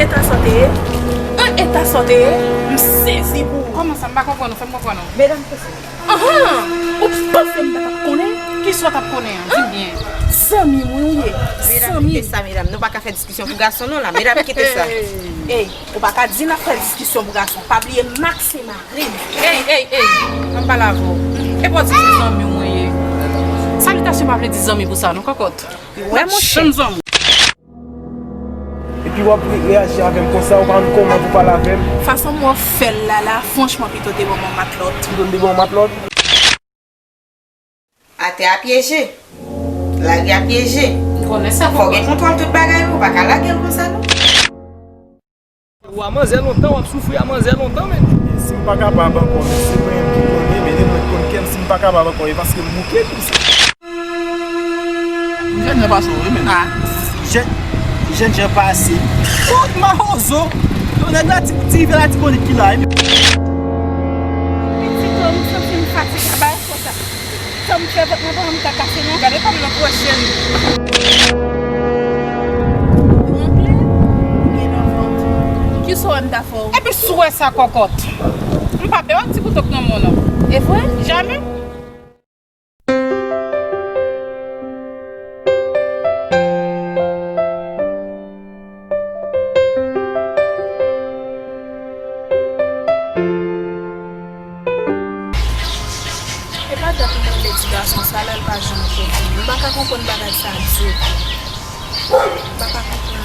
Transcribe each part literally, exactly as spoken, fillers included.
Eta sa w te ye? An eta sa w te ye? M sezi pou ou. Kòman sa? M pa konprann ou. Fè m konprann ou. Medam, kisa? Ahan! Ou panse m pa t ap konnen? Kisa w t ap konnen an? Di m byen. Zanmi mwen ou ye. Medam, zanmi. Kite sa, medam. Nou pa ka fè diskisyon pou gason non la. Medam, kite sa. Ey, ou pa ka di n ap fè diskisyon pou gason. Pa bliye Max se mari m. Ey, ey, ey. Ann pale avè w. E pa w di se zanmi w mwen ye. Salitasyon pa vle di zanmi pou sa non, kòkòt. Wè, monchè. Chanm zanmi. Epi w ap re- reyaji avè m konsa, ou pa konn kòman pou pale avè m. Fason m wè w fè l la la, franchman, pito w te ban m yon matlòt. Pito m te ban w yon matlòt? Atè a pyeje. Lari a pyeje. M konnen sa. Fò w gen kontwòl tout bagay, ou pa ka lage l konsa, non. Ou a manzè lontan, w ap soufri a manzè lontan, men. Si m pa kapab ankò, men se mwen menm ki konnen, men e mwen ki konn kè m, si m pa kapab ankò, e paske m bouke tou, se. Jènjan pase w, wi, men. Ah. Jèn, jènjan pase. Kot mawozo? Yon nèg Latibonit, ti rive Latibonit ki la, wi. Pitit, oh, m santi m fatige, bay fò sa. Sa m fè vant mwen pa janm ka kase non. Gade kòm nan pwoche l. Ou angle, ou gen nan vant. Kisa w wè m ta fè w? Epi si w wè sa kòkòt. M pa pè wè ti kouto k nan men w non. E vre? Jamè. E pa dat m rele ti gason sa la, l pa janm koute m. M pa ka konprann bagay sa ditou. M pa ka konprann.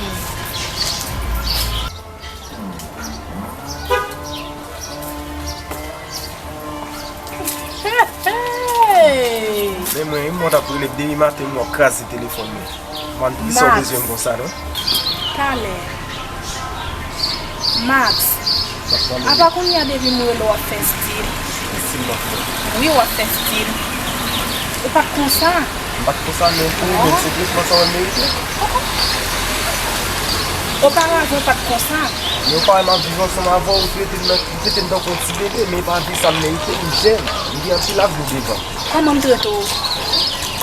Hey! Men mwen, mwen t ap rele depi maten, mwen ap kraze telefòn mwen. Mwen, kisa w bezwen m konsa, non? Talè. Max. Apa kounye a depi m rele w ap fè stil? Ki stil m ap fè? Wi, w ap fè stil. Ou pa t konsa. M pa t konsa, men pou ou menm, se tretman sa w merite? Oparavan, w pa t konsa. Men ou pa wè m ap viv ansanm avè w, ou trete m nan, ou trete m tankou yon ti bebe, men e pa de sa m merite, m jèn, m gen anpil lavi devan. Kòman m trete w?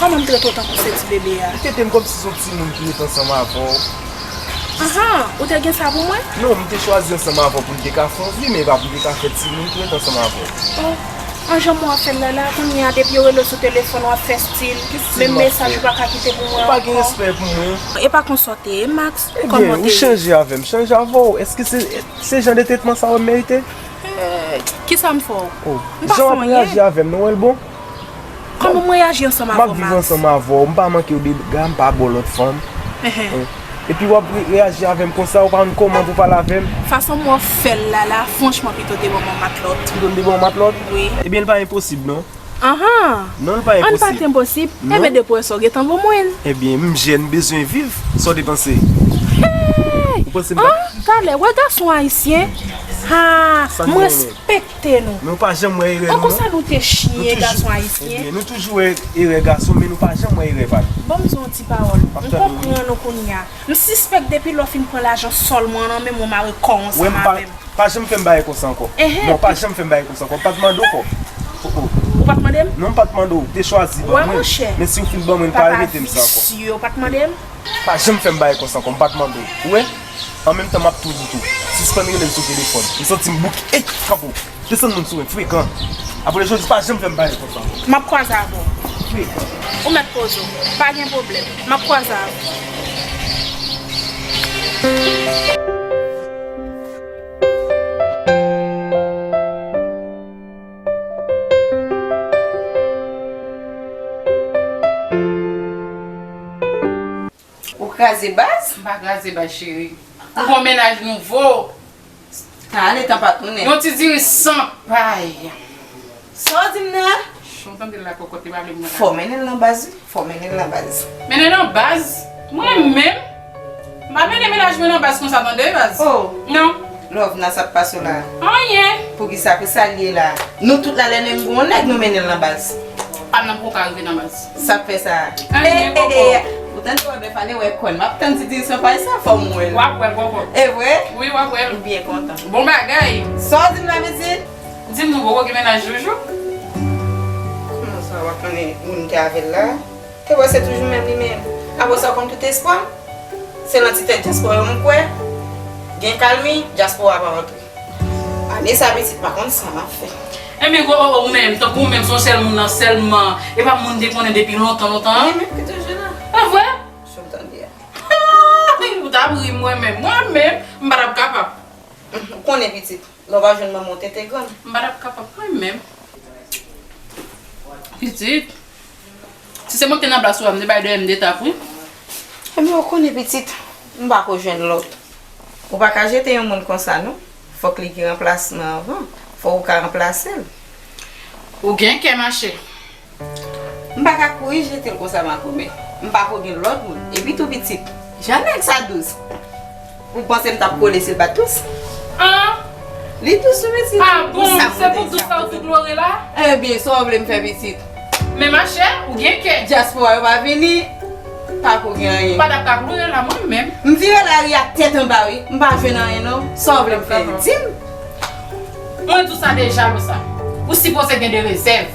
Kòman m trete w tankou se ti bebe a? Ou trete m kòmsi se yon timoun ki ret ansanm avè w. Ahan, ou te gen sa pou mwen? Non, m te chwazi ansanm avè w pou n te ka fè yon vi, men e pa pou n te ka fè timoun ki ret ansanm avè w. Oh, an jan w ap fè l la la, kounye a depi yo rele w sou telefòn w ap fè stil, menm mesaj ou pa ka kite pou mwen ankò. Ou pa gen respè pou mwen. E pa konsa w te ye, Max. Ebyen, ou chanje avè m, chanje avè w. Èske se, se jan de tretman sa w merite? Eh, kisa m fè w? Oh, m pa fè w anyen. Jan w ap reyaji avè m, nou wè l bon? Kòman m reyaji ansanm avè w, Max? M ap viv ansanm avè w, m pa manke w dega, m pa ba w lòt fanm. Epi w ap re- reyaji avè m konsa, ou pa konn kòman pou pale avè m. Fason m wè w fè l la la, franchman, pito w te ban m yon matlòt. Pito m te ban w yon matlòt? Wi. Ebyen, l pa enposib, non. Ahan. Non, l pa enposib. An pa t enposib. Ebyen, depi w wè sa, w gentan ban mwen l. Ebyen, m jèn, m bezwen viv. Sa w te panse? Hey! Ou panse m pa... An, talè, wè gason ayisyen. Ha, m respekte nou. Men ou pa janm wè erè nou, non. An konsa nou te chyen, gason ayisyen. Ebyen, nou toujou wè erè gason, men nou pa janm wè erè pa nou. Ban m di w yon ti pawòl. M konprann ou kounye a. M sispèk depi lè w fin pran lajan sòl mwen an nan men m, ou mare kò w ansanm avè m. Pa janm fè m bagay konsa ankò. Non, pa janm fè m bagay konsa ankò. M pa t mande w ankò. Oh, oh. Ou pa t mande m? Non, m pa t mande w. Ou te chwazi ban mwen. Men si w fin ban mwen, pa remete m sa ankò. Ou pa t mande m? Pa janm fè m bagay konsa ankò. M pa t mande w. Ou wè? An menm tan, m ap tou di tou. Sispann rele m sou telefòn. M santi m bouke. Ey, kanpe w. Desann moun sou mwen, frekan. Apre jodi, pa janm fè m bagay konsa ankò. M ap kwaze avè w. Frekan. Ou mèt poze w. Pa gen pwoblèm. M ap kwaze avè w. Ou kraze baz? M pa kraze baz, cheri. Ou gon mennaj nouvo. Tan ale, tan pa tounen. Yon ti diri san pay. Sa w di m nan? Chan w tande l la kòkòt, li pa vle mwen la. Fò w mennen l nan baz, wi. Fò w mennen l nan baz. Mennen l nan baz? Mwen menm? M pa mennen mennaj mwen nan baz konsa, tande, baz. Oh. Non. Love, nan sa k pase w la? Anyen. Poukisa, pou sa l ye la? Nou tout la, lè nou menm gon nèg, nou mennen l nan baz. Pa m nan poko ka rive nan baz. Sa k fè sa? Anyen, kòkòt. Ou tande wè bèf ale wè kòn. M ap tann ti diri san pay sa, fò m wè l. W ap wè l, kòkòt. E vre? Wi, w ap wè l. M byen kontan. Bon bagay. Sa w di m la, pitit? Di m nou poko gen mennaj toujou? Kòman sa w ap konnen moun ki avè l la? Te wè se toujou menm li menm. Apre sa, w konn tout espwa m? Se nan ti tèt espwa yo m kwè. Gen kalmi, dyaspora pa antre. Ane sa pitit pa konn sa m ap fè. Ebyen, gwo, o, o, ou menm, tankou ou menm, se yon sèl moun nan sèlman. E pa moun te konnen depi lontan, lontan an. Mwen menm ki toujou la. A vre? Sou tande a. Ou t ap ri mwen menm. Mwen menm, m pa t ap kapab. Ou konnen pitit, lè w pa jwenn manman w tete grann. M pa t ap kapab mwen menm. Pitit. Si se mwen ki te nan plas ou a, m te bay dèyè m de tap, wi. Ebyen, ou konnen, pitit, m pa ko jwenn lòt. Ou pa ka jete yon moun konsa, non. Fòk li gen ranplasman anvan. Fòk ou ka ranplase l. Ou gen kè, machè. M pa ka kouri jete l konsa, makomè. M pa ko gen lòt moun. Epi tou, pitit, jan nèg sa dous. Ou panse m t ap kole si l pa t dous? An? Li dous wi, pitit. A bon, se pou dous sa ou tou plore la? Ebyen, sa w vle m fè, pitit? Men machè, ou gen kè. Dyaspora yo pa vini, pa ko gen anyen. Pa t ap ka plore la, mwen menm. M vire lari a tèt anba, wi. M pa jwenn anyen, non. Sa w vle m fè? Di m. Mwen di w sa deja, Losa. Ou sipoze gen de rezèv.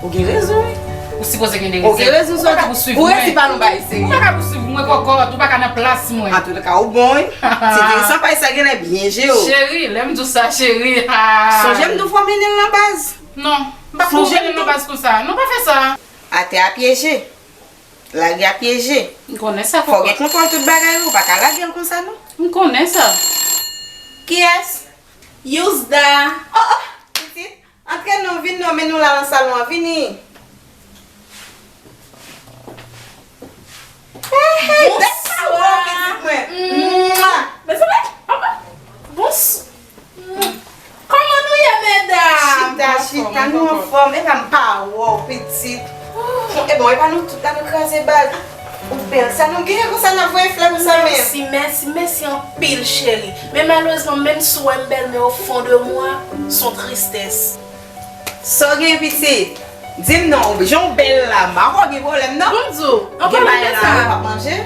Ou gen rezon, wi. Ou sipoze gen de rezèv. Ou gen rezon, ou pa ka pouswiv mwen. Ou resi pale yon bagay serye. Ou pa ka pouswiv mwen, kòkòt. Ou pa ka nan plas mwen. Antouka, ou bon, wi. Ti Tris, sa pa sa genlè byen jere w. Cheri, lè m di w sa, cheri, ha. Sonje m di w fò mennen l nan baz. Non, m pa ko mennen l nan baz konsa. Non, pa fè sa. Atè a pyeje. Lari a pyeje. M konnen sa, kòkòt. Fò w gen kontwòl tout bagay, wi. Ou pa ka lage l konsa, non. M konnen sa. Kiyès? Yousda. Oh, oh, pitit. Antre non, vin non, men nou la nan salon an, vini. Hey, hey, bèl pawòl, pitit mwen. Mwa. Mezanmi, papa. Bons. Kòman nou ye, medam? Chita, chita, nou anfòm. E pa m pa wè w, pitit. E bon, e pa nou tout la nou kraze baz. Ou bèl sa, nou genyen konsa, n ap voye flè konsa menm. Mèsi, mèsi, mèsi anpil, cheri. Men malerezman, menm si w wè m bèl, men o fon de mwa, s on tristès. Sa w gen, pitit? Di m non, jan w bèl la, m pa kwè w gen pwoblèm, non. Bon, di w, an palan de sa, w ap manje?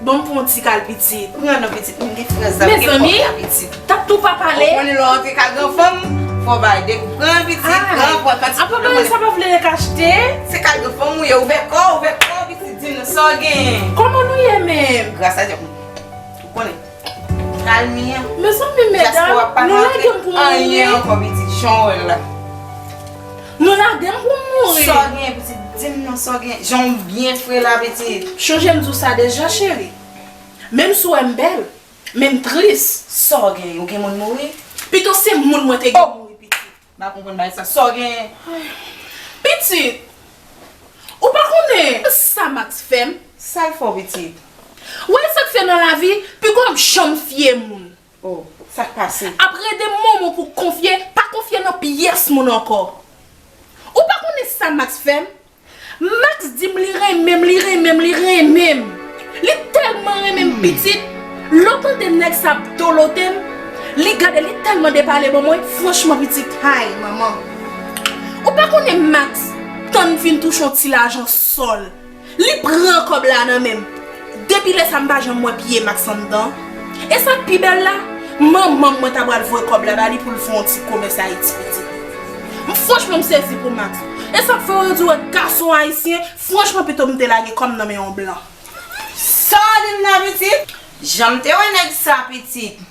Ban m pran yon ti kal, pitit. Pran non, pitit, m gen frèz la, m gen pòt la, pitit. Mezanmi, t ap tou pa pale. Ou konnen lè w antre kay granfanm, fò w bay de kou. Pran, pitit, pran, pran, pran ti pòt la, sa pa vle nèk achte. Se kay granfanm ou ye, ouvè kò w, ouvè kò w, pitit, di nou sa w gen. Kòman nou ye menm? Gras a Dye, ou konnen. Kalmi an. Mezanmi, medam, nou lage m pou m mouri. Anyen ankò, pitit, jan w wè l la. Nou lage m pou m mouri. Sa w gen, pitit, di m non, sa w gen. Jan w byen fre la, pitit. Chonje m di w sa deja, cheri. Menm si w wè m bèl, men m tris. Sa w gen, ou gen moun mouri? Pito se moun mwen te gen mouri, pitit. M pa konprann bagay sa. Sa w genyen? Pitit, ou pa konnen sa Max fè m? Sa l fè w, pitit? Ou wè sa k fè nan lavi, piga w ap janm fye moun. Oh, sa k pase? Ap rele manman w pou konfye, pa konfye nan pyès moun ankò. Ou pa konnen sa Max fè m? Max di m li renmen m, li renmen m, li renmen m. Li tèlman renmen m, pitit. Lè w tande nèg sa ap dolote m, li gade, li tèlman depale ban mwen, franchman, pitit, hay, manman. Ou pa konnen Max tann fin touche yon ti lajan sòl. Li pran kòb la nan men m. Depi lè sa, m pa janm wè pye Max anndan. E sa k pi bèl la, manman m mwen ta pral voye kòb la ba li pou l fè yon ti komès Ayiti, pitit. M, franchman, m sezi pou Max. E sa k fè yo di w wè gason ayisyen, franchman, pito m te lage kò m nan men yon blan. Sa w di m nan, pitit? Jan m te wè nèg sa, pitit.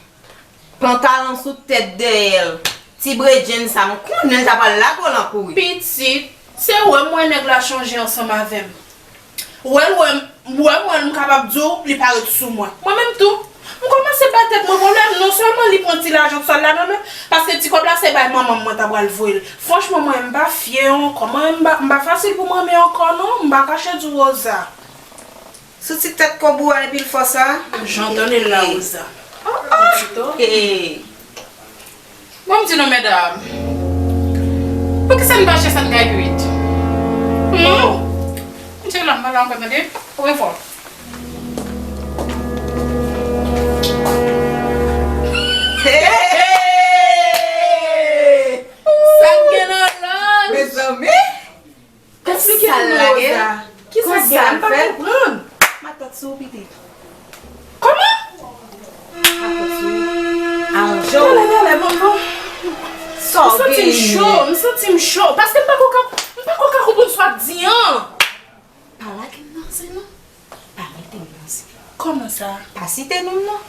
Pantalon sou tèt dèyè l. Ti bredjenn sa, m konnen l ta pral lage w lan kouri. Pitit, se wè m wè nèg la chanje ansanm avè m. Wè l wè m, wè m wè l, m kapab di w, li parèt sou mwen. Mwen menm tou, m kòmanse bay tèt mwen pwoblèm. Non sèlman li pran ti lajan sòl la nan men m, paske ti kòb la se bay manman m mwen ta pral voye l. Franchman, mwen, m pa fye ankò. Mwen, m pa, m pa fasil pou m renmen ankò, non. M pa kache di w, Rosa. Sou ti tèt kòb ou a epi l fò sa? Jan w tande l la, Rosa. Oh, oh. Hey. Bon, m di nou, medam. Poukisa n pa chè sa n ka kwit? Hmm? M di la, m pa la ankò, tande. Ou fò. Hey! Sa k gen nan lang? Mezanmi! Eksplike nou, Rosa. Kisa k gen la? M pa konprann. Matant sou ou, pitit. Kòman? Matant sou ou. Aranje w. Talè, talè, bon, bon. Sa w genyen? M santi m cho, m santi m cho. Paske m pa ko ka, m pa ko ka konprann sa w ap di an. Pa lage m nan zen non. Pa mete m nan zen. Kòman sa? Pa site non m non.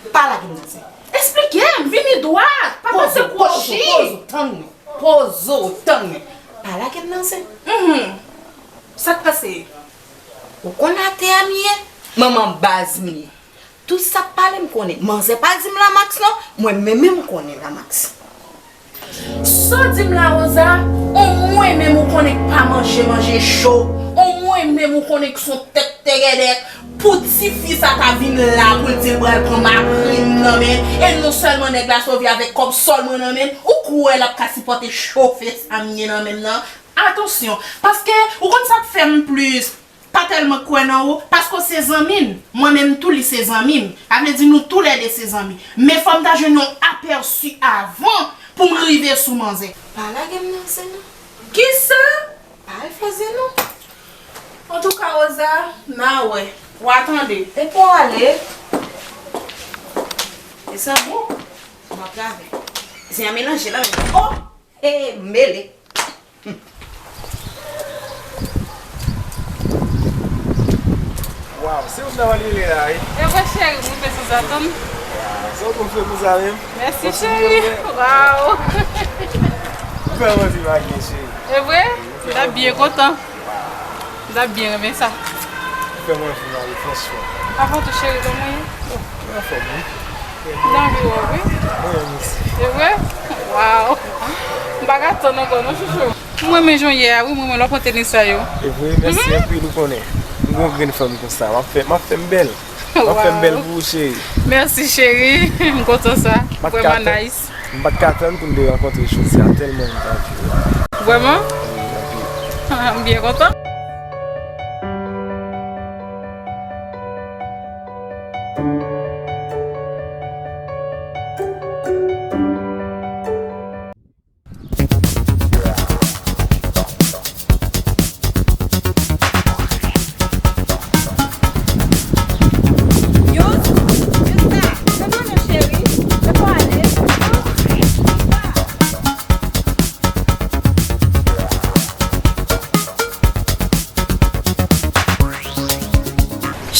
Pa lage m nan zen. Esplike m, vini dwat, pa pase kwochi. Poze w, tann mwen. Poze w, tann mwen. Pa lage m nan zen. Mhm. Sa k pase? Ou konn atè a m ye? Manman baz m ye. Tout sa k pale m konnen. Manzè pa di m Lamax non, mwen menm m konnen Lamax. Sa w di m la Rosa, omwen menm ou konnen k pa manje manje cho, omwen menm ou konnen k s on tèt tègèdèk, pou tifi sa ta vin la pou l di l pral pran marenn nan men l, e non sèlman nèg la sove avèk kòb sòl mwen nan men l, ou kwè l ap ka sipòte chofe sa m ye nan men m nan? Atansyon, paske ou konn sa k fè m plis pa tèlman kwè nan ou, paske w se zanmi m, mwen menm tou li se zanmi m, sa vle di nou toulède se zanmi, men fò m ta jwenn yon apèsi avan pou m rive sou manzè. Pa lage m nan zen non. Kisa? Pa al fè zen non. Antouka Rosa, n a wè. W a tande. E pou w ale? E sa bon? M ap lave. Zen an melanje la menm. Oh! E mele. Waw, se ou m ta pral rele la wi. E vre cheri, m rive sou zatann. Waw, sa w konn fè pou sa menm? Mèsi cheri. Waw. Ou fè m anvi magye cheri. E vre? M ta byen kontan. M ta byen renmen sa. Ou fè m anvi magye franchman. Avan tou cheri, kòman w ye? Mwen anfòm wi. M anvi wè w wi. Mwen menm osi. E vre? Waw. M pa ka tann ankò non chouchou. M renmen jan w ye a wi, m renmen lè w pran tenis sa yo. E vre, mèsi anpil, ou konnen. M gon grenn fanm konsa, m ap fè, m ap fè m bèl. M ap fè m bèl pou ou cheri. Mèsi cheri, m kontan sa. Vrèman nice. M pa t ka tann pou n te rankontre jodi a, tèlman m t anvi w. Vrèman? M byen kontan.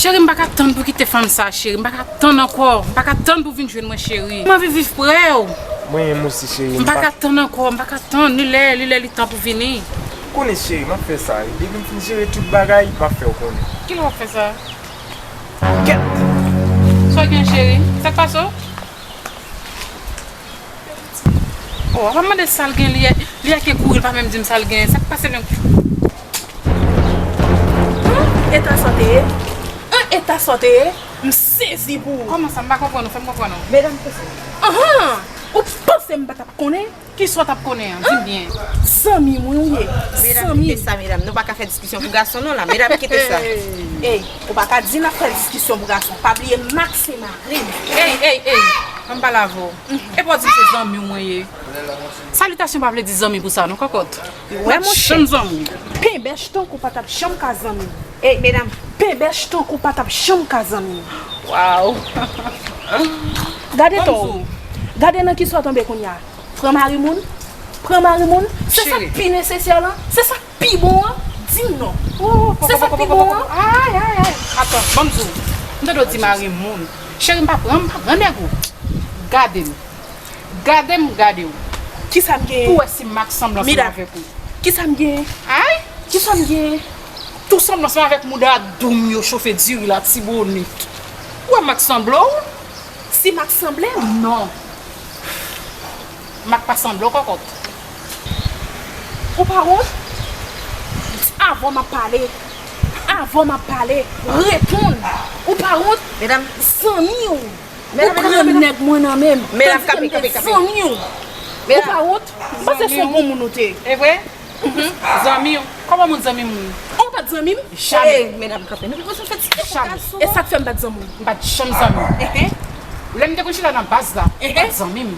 Cheri, m pa ka tann pou kite fanm sa, cheri. M pa ka tann ankò. M pa ka tann pou vin jwenn mwen, cheri. M anvi viv prè w. Mwen menm osi, cheri. M pa ka tann ankò. M pa ka tann. Li lè, li lè, li tan pou vini. Ou konnen, cheri, m ap fè sa. Depi m fin jere tout bagay, m ap fè w konnen. Kilè w ap fè sa? Kèt! Sa w gen, cheri? Sa k pase w? Oh, w ap mande sa l gen, li, li ap kouri, l pa menm di m sa l gen. Sa k pase menm? An eta sa w te ye? An eta sa w te ye? M sezi pou ou. Kòman sa? M pa konprann ou, fè m konprann ou. Medam, kòman? Ahan! Ou panse m pa t ap konnen? Kisa w t ap konnen an? Di m byen. Zanmi mwen ou ye. Medam, kite sa, medam. Nou pa ka fè diskisyon pou gason non la. Medam, kite sa. Ey, ou pa ka di n ap fè diskisyon pou gason. Pa bliye Max se mari m. Ey, ey, ey. Ann pale avè w. Epa w di m se zanmi w mwen ye. Salitasyon pa vle di zanmi pou sa non, kòkòt. Wè monchè. Janm zanmi. Penbèch tankou pa t ap janm ka zanmi. Ey, medam. Penbèch tankou pa t ap janm ka zanmi. Waw. Gade to. Gade nan kisa w tonbe kounye a. Pran mari moun. Pran mari moun. Se sa k pi nesesè lan. Se sa k pi bon an. Di m non. Se sa k pi bon an. Ay, ay, ay. Atann, ban m di w. M tande w di mari moun. Cheri, m pa pran, m pa pran nèg ou. Gade m. Gade m gade w. Kisa m genyen? Pou wè si m ak sanblans mwen avèk ou. Kisa m genyen? Ay! Kisa m genyen? Tou sanblans mwen avèk mouda doum yo chofe diri latibonit. Ou wè m ak sanble w? Si m ak sanble m? Non. M ak pa sanble w, kòkòt. Ou pa wont? Avan m ap pale. Avan m ap pale. Reponn. Ou pa wont? Medam. Zanmi w. Ou pran nèg mwen nan men m. Medam, kanpe, kanpe, kanpe. Zanmi w. Ou pa wont? M panse se yon bon moun ou te ye. E vre? Zanmi w. Kòman moun zanmi moun? Ou pa t zanmi m? Jamè. Ey, medam, kanpe. Nou bezwen fè ti gason. E sa k fè m pa t zanmi w? M pa t janm zanmi w. Lè m te konn chita nan baz la, ou pa t zanmi m.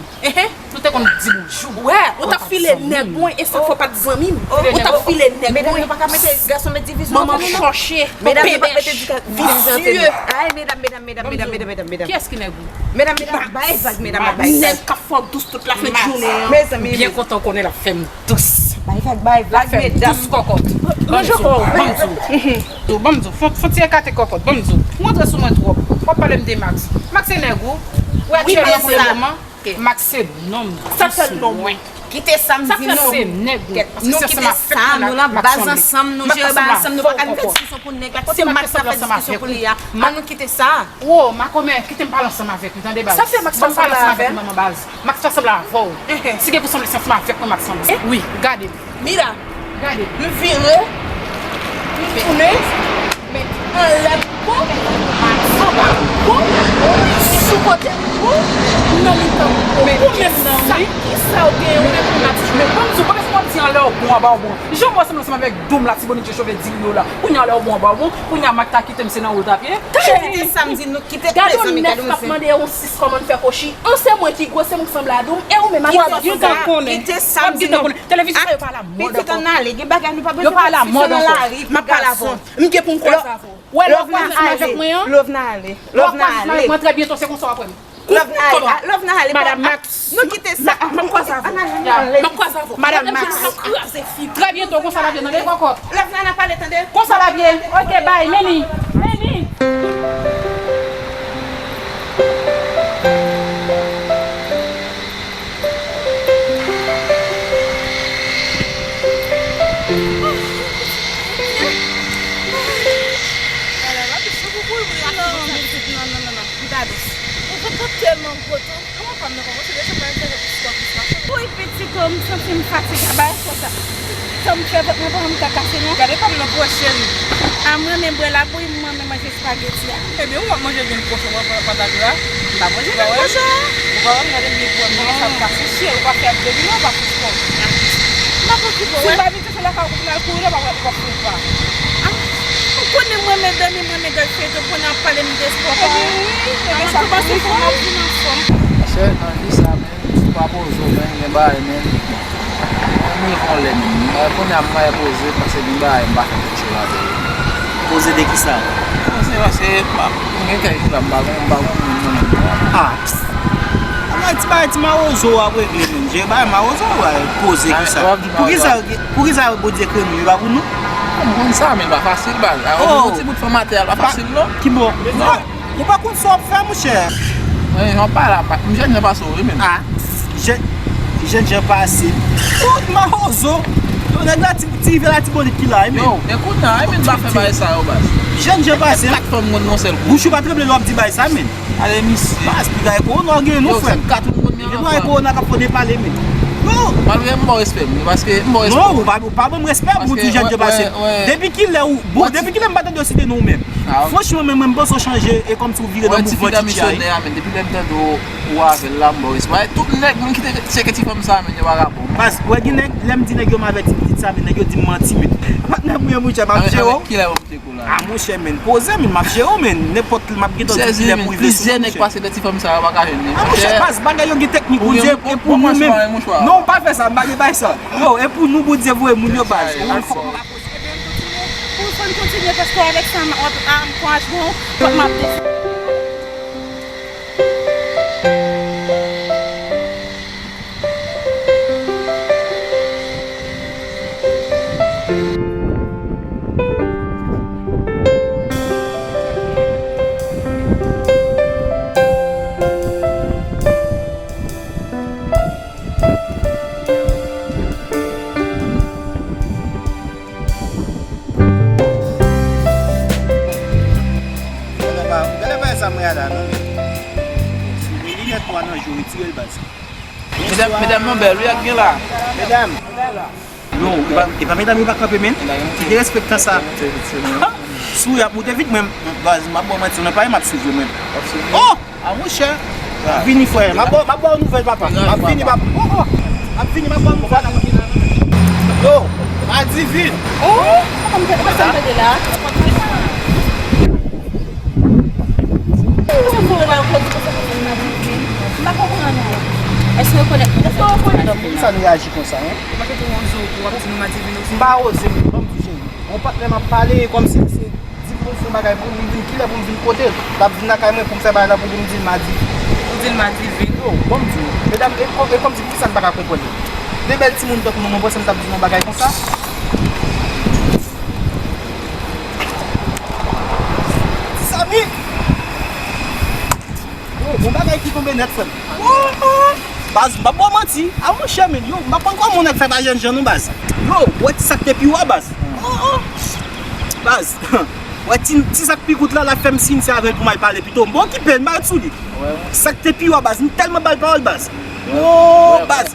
Nou te konn di bonjou. Wè, ou t ap file nèg mwen, e sa fè w pa t zanmi m. Ou t ap file nèg mwen. Medam, nou pa ka mete gason met divizyon ant nou non. Manman chòche. Medam, nou pa mete divizyon ant nou. Ay, medam, medam, medam, medam, medam, medam, medam. Kiyès ki nèg ou? Medam, medam, bay vag, medam, bay vag. Nèg k ap fè w dous tout lafen jounen an. Mezanmi. M byen kontan w konnen l ap fè m dous. Bay vag, bay vag, medam. Dous kòkòt. Manje kò w. Ban m di w. Ban m di w. Fon, fon ti ekate kòkòt. Ban m di w. Ou antre sou mwen twòp. W ap pale m de Max. Max se nèg ou. Ou aktyèlman pou le moman. Max se nonm. Sa fè nonm. Kite sa m di nou. Kèt, nou kite sa, nou nan baz ansanm, nou jere bagay ansanm, nou pa ka vin fè diskisyon pou nèg la. Se Max la fè diskisyon pou li a. An nou kite sa. Wo, makomè, kite m pale ansanm avèk ou, tande baz. Sa fè Max pa sanble avè m? Max pa sanble avè w. Si gen pou sanble, se ansanm avèk mwen Max sanble. Wi, gade m. Mira, gade. M vire, m tounen, men anlè po, anba po, sou kote po, nan mitan po. Men kisa, kisa w gen ou menm pou Max? Men ban m di w, pa bezwen w ap di anlè w bon, anba w bon. Jan w wè sanble ansanm avèk Doum Latibonit, Jechove, Dililo la. Kounye a anlè w bon, anba w bon. Kounye a Max ta kite m, se nan wout ap ye. Cheri, kite sa m di nou, kite prezan, Mika, nou se. Gade yon nèf k ap mande yon sis kòman n fè kochi. An se mwen ki gwo, se mwen k sanble a Doum, e ou menm a ki sòs sa. Kite sa m di nou. Televizyon sa yo pa la mòd ankò. Pitit ann ale, gen bagay nou pa bezwen fè diskisyon nan lari pou gason. M gen pou m kwaze avè w. Wè lè w kwaze ansanm avèk mwen an. Love nan ale. Love nan ale. Mwen trè byento, se konsa w ap wè m. Love nan ale. Love nan ale. Madan Max. Nou kite sa. M ap kwaze avè w. M ap kwaze avè w. Madan Max. M ap kraze fi. Trè byento, konsa l ap ye nan de kòkòt. Love nan ale, pale tande. Konsa l ap ye. Ok, bay, meni. Meni. Li pa dous. Ou vant lan tèlman gwo tou. Kòman pa m nan kòmanse deja pa fè plis kò plis machin. Woy pitit o, m santi m fatige a bay konsa. Tan m fè vant mwen pandan m ka kase non. Gade pa m nan pwòch cheri. A m renmen bwè labouy, m renmen manje espageti a. Ebyen ou ap manje vyann kochon mwen pandan pataj la. M pa manje vyann kochon. Ou pa wè m gade m gen pwòch mwen sa m pase cheri, ou pa fè abdominal, ou pa fè spò. M ap okipe w. Si m pa vin chèche lakay ou pou m al kouri la, ou pa wè ou pa fè pa. Ou konnen mwen renmen dòmi, mwen renmen gad feyton, kounye a w ap pale m de spò pa. Ebyen wi, ebyen sa kòmanse fò m ap vin anfòm. Monchè, nan vi sa menm, ou pa poze w menm, gen bagay menm. Mwen m rive yon lè menm. Kounye a m mare poze, paske gen bagay m pa fè tèt cho ladan yo. Poze de kisa? Poze paske m gen kèk jou la, m pa gon, m pa gon moun nan menm non. Ah. Anmwey ti bagay ti mawozo w ap regle menm. Je bagay mawozo w ap poze kisa? Poukisa, poukisa Bondye kreye nou, li pa pou nou? M konn sa, men l pa fasil, baz. A, yon ti bout fanm atè a, l pa fasil, non. Ki bò? Non. Ou pa konn sa w ap fè, monchè. Mwen, jan w pale a, m jènjan pase w, wi, menm. Ah, jèn, jènjan pase. Ou mawozo. Yon nèg la, ti, ti rive Latibonit ki la, wi, menm. Yo, men kounye a, wi, menm pa fè bagay sa yo, baz. Jènjan pase. Kat fanm konn yon sèl kou. Bouch ou pa tranble lè w ap di bagay sa, menm. Ale, misye. Baz, piga e kowona w gen nou, frè m. Gen bagay kowona k ap fò depale, men. Non. Malgre m ba w respè m, paske m ba w respè. Non, ou pa, ou pa ban m respè pou di jènjan pase. Depi kilè ou, bon, depi kilè m pa tande w site non w menm? Franchman, men mwen, m panse w chanje, e kòmsi w vire nan mouvman Titi a, wi. Depi lè m tande w, ou avè l la, m ba w respè. Tout nèg, moun ki te tcheke ti fanm sa, men, yo vagabon. Baz, wè, gen nèg, lè m di nèg yo m avèti pitit sa, men nèg yo di m manti, men. Patnè m, wi, monchè, m ap jere w. Kilè ou te kou la? Ah, monchè, men, poze, men, m ap jere w, men. Nenpòt lè m ap gentan di kilè pou rive sou mwen, monchè. Plizyè nèg pase de ti fanm sa yo pa ka jwenn li, monchè. Ah, monchè, baz, bagay yo gen teknik, Bondye, e pou nou menm. Non, pa fè sa, m pa gen bagay sa. Yo, e pou nou, Bondye voye moun yo, baz. Ebyen, m kontinye. Pou fò n kontinye, paske avèk sa, m ap ankouraje nou, fòk m ap desann. Gade pa, gade pa sa mwen ala non, men. Sou mili nèt ou a nan jou, retire l baz. Medam, medam, non, bèl, wi, ak gen la. Medam. Non, e pa, e pa medam yo pa kanpe, men. Ki derespektan sa. Sou y ap moute vit, mwen, baz, m ap ba w manti, nan pale m ap swiv yo, men. Oh! A monchè, m ap vini, frè. M ap ba w, m ap ba w nouvèl, papa. M ap vini, papa. Oh, oh. M ap vini, m ap ba w nouvèl. Yo, Madivin. Oh, sa m tande la. Sa m tande la, ou di konsa, Madivin. M pa konprann ou. Èske w rekonèt mwen? Èske w rekonèt mwen? Poukisa nou reyaji konsa, en? M pa konprann ou, w ap di nou Madivin osi. M pa oze, ban m di w, cheri. Yon patnè m ap pale, e kòmsi se di pou m fè yon bagay pou li, m vin kilè pou m vin kote l? L ap vin lakay mwen pou m fè bagay la pou li, m di l Madivin. Ou di l Madivin? Yo, ban m di w. Medam, e kò-, e kòmsi poukisa n pa ka konprann li? De bèl timoun tankou nou, mwen panse m t ap di nou yon bagay konsa? Ti Samy! Yon bagay ki tonbe nèt, frè m. Baz, m p ap ba w manti. A, monchè, men, yo, m pa konn kòman yon nèg fè pa jènjan, non, baz. Yo, wè ti sa k te pi wo a, baz. Baz, wè ti, ti sa k pi kout la, l ap fè m siy se avè l pou m al pale pito. M pa okipe l, m pa ret sou li. Sa k te pi wo a, baz. M tèlman ba l pawòl, baz. Yo, baz.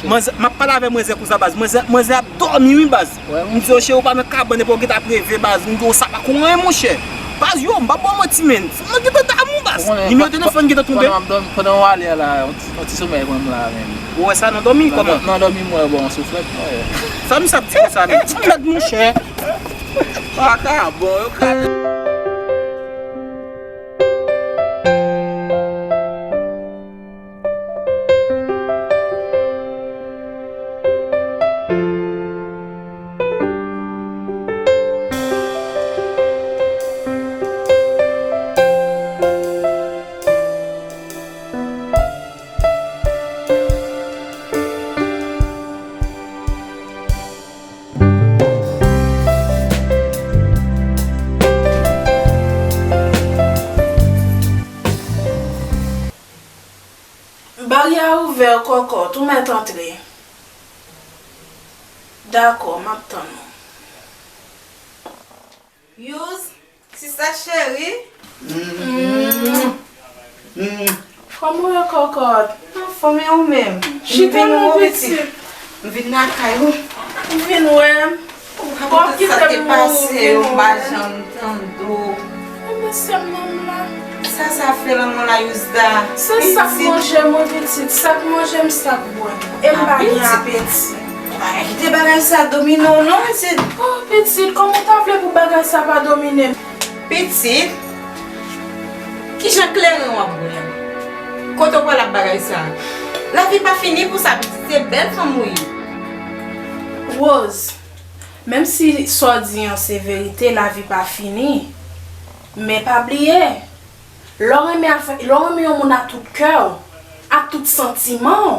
Manzè, m ap pale avè manzè konsa, baz. Manzè, manzè ap dòmi, wi, baz. M di yo, cheri, ou pa nan kabann epi w gentan ap reve, baz. M di yo, sa pa konn anyen, monchè. Baz, yo, m p ap ba w manti, men. Fanm nan gentan damou, baz. Nimewo telefòn gentan tonbe. Pandan w ale a la, yon ti, yon ti somèy pran m la, men. Ou wè sa nan dòmi, kòman? Nan dòmi, m wè, bon, souflèt, mwen. Sa misye ap di konsa, men? Ti mèd, monchè. Vakabon, yo ka. Baryè a ouvè, kòkòt, ou mèt antre. Dakò, m ap tann ou. Youz, sista cheri. Kòman w ye, kòkòt? Anfòm, e ou menm? Chita non, pitit. M vin lakay ou. Ou vin wè m? Ou pa konn tout sa k te pase, ou pa janm tande w. Enben, sè m nan m la. Sa sa fè lanmò la, Youzda? Se sa k manje m, wi, pitit. Sa k manje m, sa k bwè m. E m pa gen apeti. Ou pa ka kite bagay sa domine w, non, pitit. Oh, pitit, kòman w ta vle pou bagay sa pa domine m? Pitit, kijan kleren w ap bwè a? Kote w pral ak bagay sa? Lavi pa fini pou sa, pitit, se bèl fanm ou ye. Rose, menm si sa w di an se verite, lavi pa fini, men pa bliye, lè w renmen avè-, lè w renmen yon moun ak tout kè w, ak tout santiman w,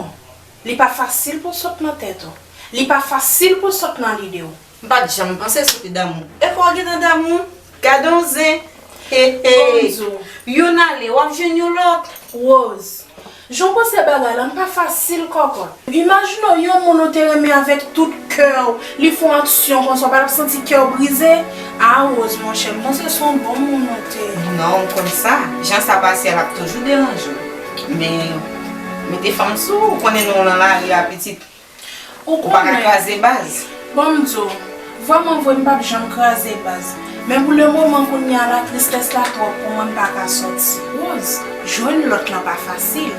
li pa fasil pou w sot nan tèt ou. Li pa fasil pou w sot nan lide w. M pa t janm panse sou te damou. E fò w gentan damou? Gade yon zen. He, he. Bon, m di w. Youn ale, w ap jwenn yon lòt. Rose, jan w panse bagay la, m pa fasil, kòkòt. Imajine w yon moun ou te renmen avèk tout kè w, li fè yon aksyon konsa, w pa t ap santi kè w brize? A, Rose, monchè, m panse se yon bon moun ou te. Non, ou konn sa. Jan sa pase a, l ap toujou deranje w. Men, mete fanm sou ou, ou konnen nou nan lari a, pitit. Ou pa ka kraze baz. Bon, m di w, vrèman vre, m p ap janm kraze baz. Men pou lemoman, kounye a la, tristès la twòp pou mwen, m pa ka sòti. Rose, jwenn lòt lan pa fasil.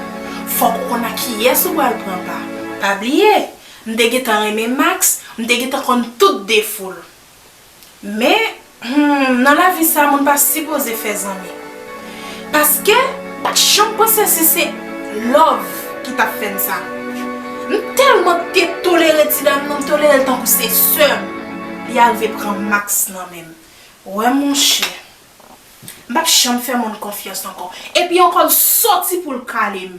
Fòk ou konn ak kiyès ou pral pran pa. Pa bliye, m te gentan renmen Max, m te gentan konn tout defo l. Men, hmm, nan lavi sa, moun pa sipoze fè zanmi. Paske, m pa t janm panse si se love ki t ap fè m sa. M tèlman te tolere ti dam nan, m tolere l tankou se sè m. Li arive pran Max nan men m. Wè, monchè, m p ap janm fè moun konfyans ankò. Epi ankò, l sòti pou l kale m.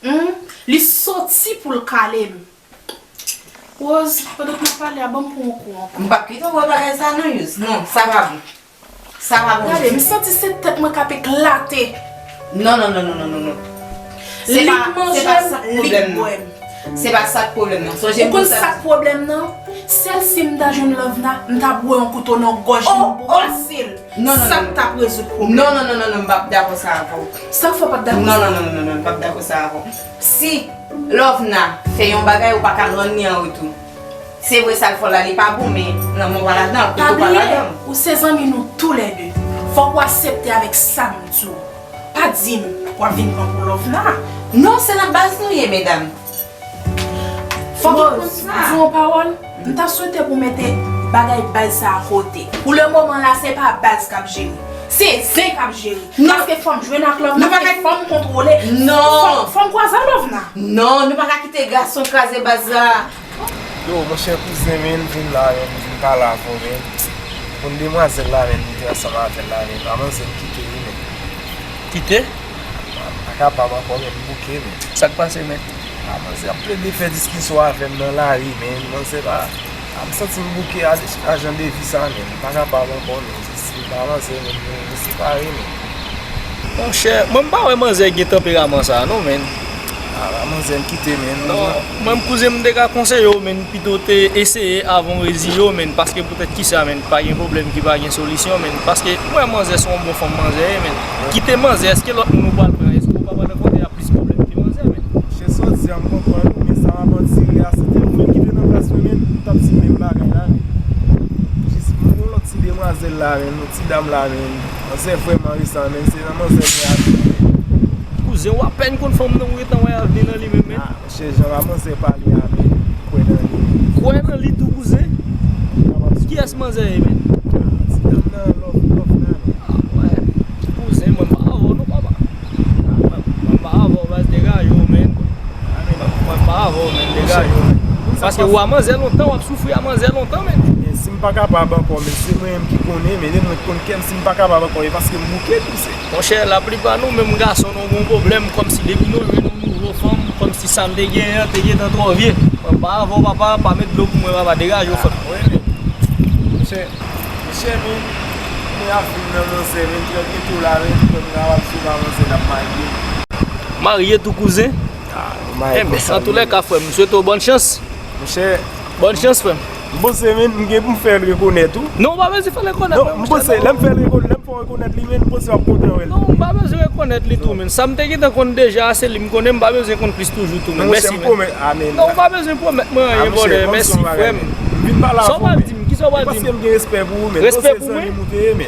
Hmm? Li sòti pou l kale m. Rose, pandan n ap pale a, ban m pran yon kou ankò. M p ap kite w wè bagay sa non, Yous. Non, sa pa bon. Sa pa bon ditou. Gade, m santi se tèt mwen k ap eklate. Non, non, non. Li k manje m, li k bwè m. Se pa sa k pwoblèm nan. Sonje m konsa. Ou konn sa k pwoblèm nan? Sèl si m ta jwenn Lovna, m ta boure yon kouto nan gòj li, m brase l. Non, non, non. Sa k t ap rezoud pwoblèm. Non, non, non, non, non, m p ap dakò sa avè w. Sa k fè w p ap dakò sa? Non, non, non, non, non, non, m p ap dakò sa avè w. Si Lovna fè yon bagay, ou pa ka rann li an retou. Se vre, sa l fè w la, li pa bon, men lanmò pa ladan l, kote w pa ladan l. Pa bliye, ou se zanmi nou toulède. Fòk ou aksepte avèk sa m di w. Pa di m w ap vin pran pou Lovna. Non, se nan baz nou ye, medam. Fòk ou konn sa. Rose, di yon pawòl, m ta swete pou mete bagay baz sa a kote. Pou lemoman la, se pa baz k ap jere. Se zen k ap jere. Non. Paske fò m jwenn ak Lovna, se fò m kontwole. Non. Fò, fò m kwaze ak Lovna. Non, nou pa ka kite gason kraze baz la. Yo, monchè kouzen, men, m vin la, men, m vin pale avè w, men. Konn demwazèl la, men, m te ansanm avè l la, men, pa manzè m kite, wi, men. Kite? M pa kapab ankò, men, m bouke, men. Sa k pase, men? A, manzè ap plede fè diskisyon avè m nan lari, men, manzè pa, a, m santi m bouke a, a jan de vi sa, men, m pa kapab ankò, men, se, se pa manzè, men, men, men separe, men. Monchè, mwen m pa wè manzè gen tanperaman sa a non, menn. Ah, manzè m kite, menn. Non, mwen m kouzen m te ka konseye w, menn, pito te eseye avan w reziye w, menn, paske poutèt kisa, menn, pa gen pwoblèm ki pa gen solisyon, menn, paske m wè manzè se yon bon fanm manzè ye, menn. Kite manzè, èske lòt moun ou pral pran, èske ou pa pral rankontre a plis pwoblèm ke manzè, menn? Monchè, sa w di a, m konprann ou, men sa m ap andire a, si te ou menm ki te nan plas mwen, menn, ou t ap di menm bagay la, menn. Jis, m gen yon lòt ti demwazèl la, menn, yon ti dam la, menn. Manzè vrèman resan, menn, se nan manzè m wè avni. Kouzen, w apèn konn fanm nan, ou gentan wè avni nan li menm, menn. Ah, monchè, jan manzè pale a, menn, m kwè nan li. Kwè nan li tou, kouzen? Kiyès manzè ye, menn? Ah, ti dam nan, lòv, lòv nan, menn. Ah, wè. Kouzen, mwen pa avè w non, papa. Mwen pa avè w, baz, degaje w, menn. Mwen pa avè w, menn, degaje w, menn. Paske w a manzè lontan, w ap soufri a manzè lontan, menn. Men si m pa kapab ankò, men se mwen menm ki konnen, men depi mwen konn kè m, si m pa kapab ankò, e paske m bouke tou, se. Monchè, laplipa nou menm gason, nou gon pwoblèm, kòmsi depi nou jwenn yon nouvo fanm, kòmsi sa n te genyen an te gentan twò vye. Mwen pa avè w, papa, pa met dlo pou mwen, papa, degaje w, frè m. Wi, men. Monchè, monchè, men, men avni nan manzè, men, trè byento la, men, frè m, nou ap sou avanse, n ap marye. Marye tou, kouzen? Ah, nou marye konsa. Enben, antoulèka, frè m, m swete w bòn chans. Monchè. Bòn chans, frè m. M panse, men, m gen pou m fè l rekonèt, wi. Non, ou pa bezwen fè l rekonèt, frè m. Non, m panse, lè m fè l rekonèt, lè m fè w rekonèt li, men, m panse w ap kontan wè l. Non, m pa bezwen rekonèt li tou, men. Sa m te gentan konn deja, se li m konnen, m pa bezwen konn plis toujou tou, men. Mèsi, men. Non, ou pa bezwen pwomèt mwen anyen, brother. Mèsi, frè m. Sa w pral di m? Kisa w pral di m? Paske m gen respè pou ou, men. Respè pou mwen?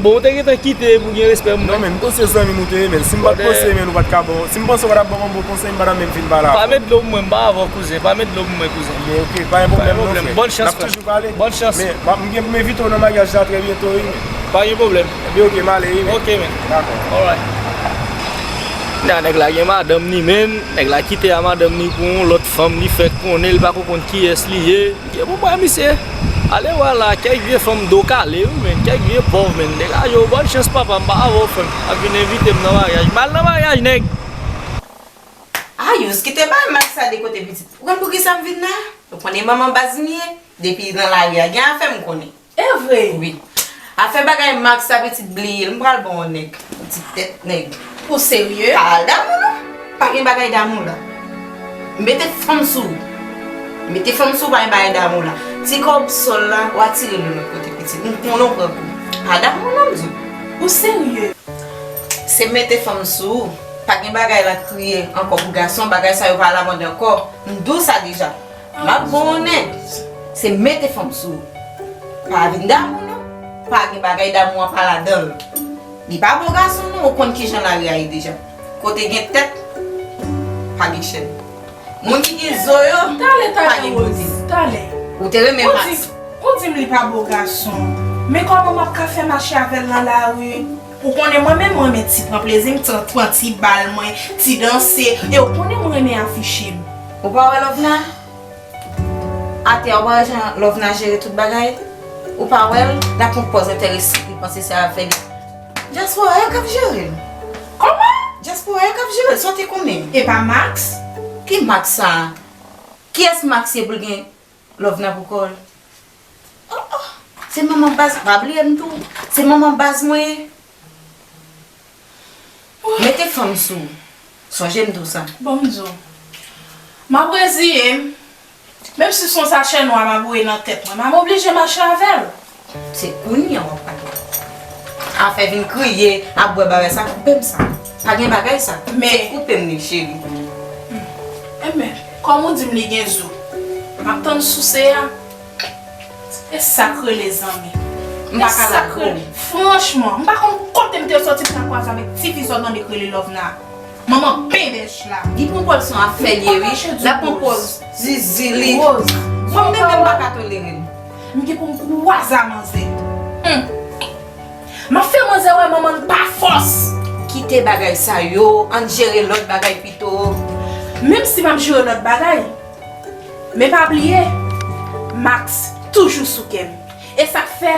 Bon, ou te gentan kite pou gen respè pou mwen. Non, men, m panse zanmi m ou te ye, men. Si m pa t panse, men, ou pa t ka ban, si m panse w pa t ap ban m bon konsèy, m pa t ap menm vin pale avè w. Pa met dlo pou mwen, m pa avè w, kouzen. Pa met dlo pou mwen, kouzen. Bon, ok, pa gen pwoblèm, non, frè. Bòn chans, frè. N ap toujou pale. Bòn chans. Men, m ap, m gen pou m envite w nan maryaj la trè byento, wi. Pa gen pwoblèm. Ebyen, ok, m ale, wi, men. Ok, men. Dakò. Alright. Nan nèg la gen madanm ni, men. Nèg la kite a madanm ni pou yon lòt fanm, li fèk konnen, li pa ko konn kiyès li ye. Gen pou bay misye. Ale wè la, kèk vye fanm do kale, wi, men. Kèk vye pòv, men. Degaje w, bòn chans, papa, m pa avè w, frè m. Ap vin envite m nan maryaj. M al nan maryaj, nèg. Ayous, kite bay Max sa de kote, pitit. Ou konn poukisa m vin la? Ou konnen manman baz m ye? Depi nan lari a, gen afè m konnen. E vre? Wi. Afè bagay Max sa, pitit, bliye l, m pral ba w nèg. Yon ti tèt nèg. Ou serye? Pa al damou non. Pa gen bagay damou la. M mete fanm sou ou. M mete fanm sou ou, pa gen bagay damou la. Ti kòb sòl la, w a tire l yon lòt kote, pitit. M konnen w pran kou. Pa damou non, m di w. Ou serye? Se mete fanm sou ou. Pa gen bagay la kriye ankò pou gason, bagay sa yo pa alamòd ankò. M di w sa deja. M ap ba w nèg. Se mete fanm sou ou. Pa vin damou non. Pa gen bagay damou an pa ladan l. Li pa bon gason non, ou konn kijan lari a ye deja. Kote gen tèt, pa gen chèn. Moun ki gen zo yo, pa gen bote. Ou te renmen Max. Ou di m li pa bon gason. Men kòman m ap ka fè mache avè l nan lari? Ou konnen mwen menm, mwen renmen ti pran plezi m, ti pran ti bal mwen, ti danse. E ou konnen mwen renmen afiche m. Ou pa wè Lovna? Atè a, ou pa wè jan Lovna jere tout bagay? Ou pa wè l? L ap pran pòz enterese, li panse se avè li. Dyaspora yo k ap jere l. Kòman? Dyaspora yo k ap jere l, sa w te konnen. E pa Max? Ki Max sa a? Kiyès Max ye pou l gen Lovna pou kò l? Oh, oh. Se manman baz, pa bliye m tou. Se manman baz mwen ye. Mete fanm sou ou. Sonje m di w sa. Bon, m di w. M ap reziye m. Menm si se yon sachè nwa m ap voye nan tèt mwen, m ap oblije mache avè l. Se kounye a w ap pale. Afè vin kriye, ap bwè bagay sa, koupe m sa. Pa gen bagay sa. Men. Se koupe m li, cheri. Enben, kòm ou di m li gen zo, m ap tann souse a. E sa k rele zanmi. M pa ka lage w. Franchman, m pa konn kote m te soti pou m ta kwaze avèk ti fi sa w tande k rele Lovna. Manman penbèch la. Li pran pòz se yon afè l ye, wi. L ap pran pòz zizi li. Mwen menm, m pa ka tolere l. M gen pou m kwaze a manzè. Hum. M ap fè manzè wè manman l pa fòs. Kite bagay sa yo, ann jere lòt bagay pito. Menm si m ap jere lòt bagay, men pa bliye, Max toujou sou kè m. E sa k fè,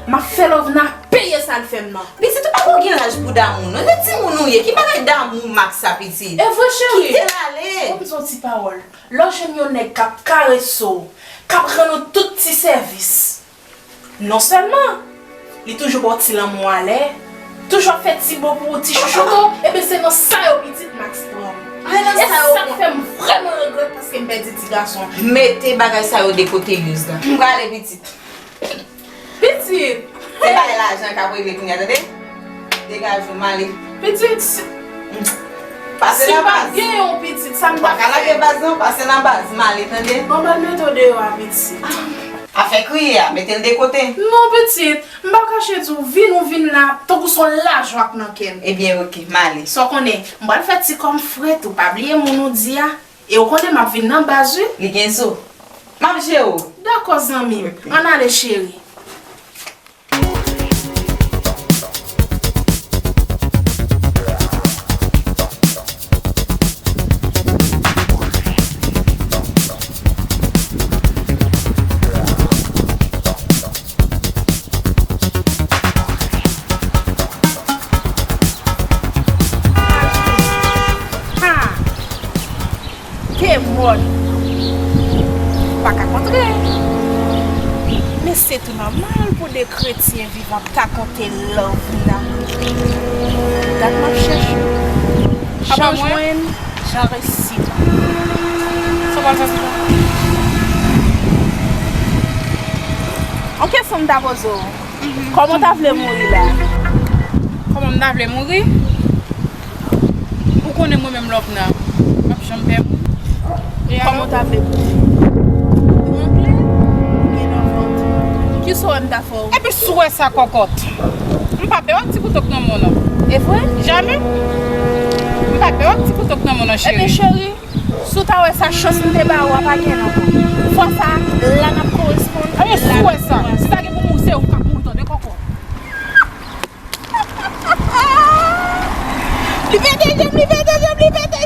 m ap fè Lovna peye sa l fè m nan. Pitit, ou poko gen laj pou damou, non. Se timoun ou ye. Ki bagay damou Max sa, pitit? E vre, cheri. Kite l ale. Ban m di w yon ti pawòl. Lè w jwenn yon nèg k ap karese w, k ap rann ou tout ti sèvis, non sèlman li toujou ba w ti lanmou a lè, Toujou ap fè ti bo pou ou, ti chouchoute w, ebyen se nan sa yo pitit Max pran m. E sa k fè m vrèman regrèt paske m pèdi ti gason an. Mete bagay sa yo de kote, Yuzda. M prale, pitit. Pitit! Se bay lajan k ap regle kounye a, tande? Degaje w, m ale. Pitit, si, pase si nan pa baz. Gen yon pitit, sa m ta fè? Ou pa ka lage baz, non, pase nan baz, m ale, tande? Bon, m al mete w deyò a, pitit. Afè kriye a, mete l de kote. Non, pitit, m pa kache di w, vin ou vin la, tankou se yon lajwa k nan kè m. Ebyen, oke, m ale. Sa w konnen, m pral fè ti kòm frèt ou, pa bliye moun ou di a. E ou konnen m ap vin nan baz, wi. Li gen zo. M ap jere w. Dakò, zanmi m. Ann ale, cheri. Ha! Ke mòn! Pa ka kontre. Men se tou nòmal pou de kretyen vivan ta konte love la. Dat m ap chèche. Jan jwenn, jan resi. Sa w pral fè pou mwen? Yon kesyon m ta poze w. Kòman w ta vle mouri la? Kòman m ta vle mouri? Ou konnen mwen menm Lòvna, m p ap janm pè moun. E kòman w ta vle mouri? Trangle oubyen nan vant? Kisa w wè m ta fè w? Epi si w wè sa kòkòt, m p ap pè w ak ti kouto k nan men w nan. E vre? Jamè. M p ap pè w ak ti kouto k nan men w nan, cheri. Ebyen, cheri, si w ta wè sa chans m te ba ou a pa gen ankò. Fwa sa, la n ap koresponn. Ebyen, si w wè sa, si sa gen pou mouri, se ou k ap mouri, tande kòkòt. Li pete je m, li pete je m, li pete